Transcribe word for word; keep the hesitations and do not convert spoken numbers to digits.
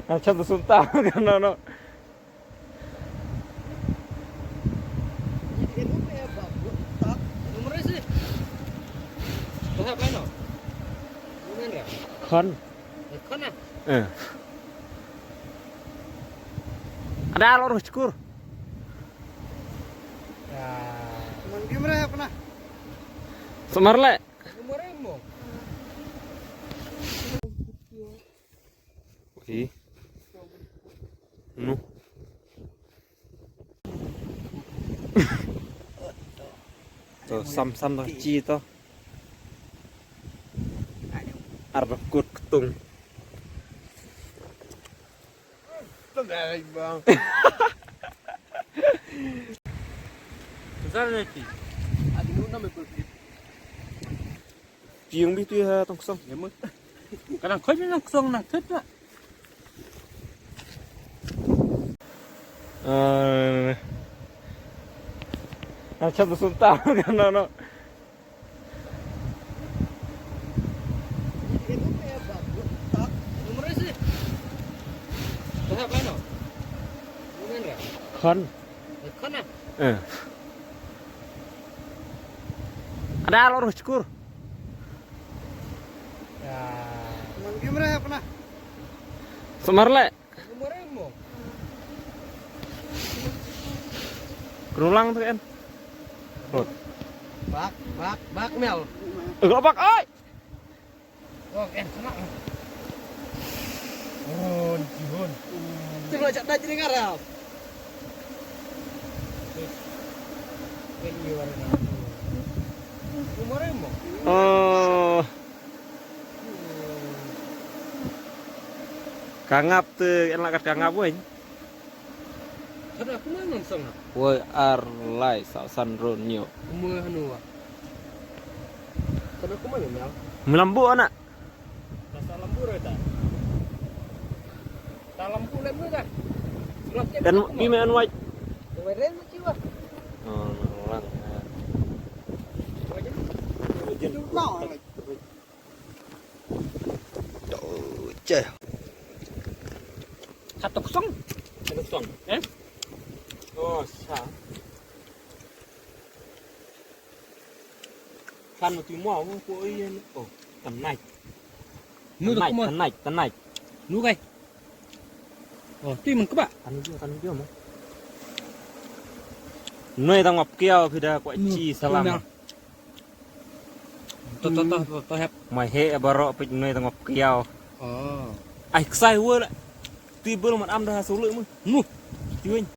Macam tu sunta kan, no, no. Khon. Eh. Ada lor syukur. Semar le. Ih. Nu. To, sam sam da chi to. Ar ba kut ktung. Piung bi tu ha tong song. Ka nang khoi nang song nang thut na. Eh, nang chap sum ta, no, no. Khon. Eh. Ada lor syukur. Semar le. Kenulang tu kan. Rot. Bak, bak, bak mel. Eh, bak, oi. Oh, kan kena. Oh, ni hon. Tu lah cak dah jadi ngarap. Kan you are now. Umur emo. Oh. Ka ngap te, en la kat ka ngap wei. Kada kuma nang song na. Wei ar lai sa san ron nyo. Kuma hanu wa. Kada kuma nang. Melambu anak. Rasa lambu re ta. Ta lambu lem nu ta. Surat ke. Dan bi me an wai. Wai ren ma chiwa. Oh, orang. Wai ren. Wai ren. Tuh, ceh. Satu kosong. Satu kosong. Eh? Oh, sa. Kan mesti mau ko iyan. Oh, tenai. Nu tenai, tenai, tenai. Nu kai. Oh, tu man keba. Kan dia, kan dia mau. Noi tang map kiau pida ko chi salam. To, to, to, to, to, hep. Mai he baro pit noi tang map kiau. Oh. Ai ksai wala. Ti bel man am da sulu mu. Nu. Ti wen.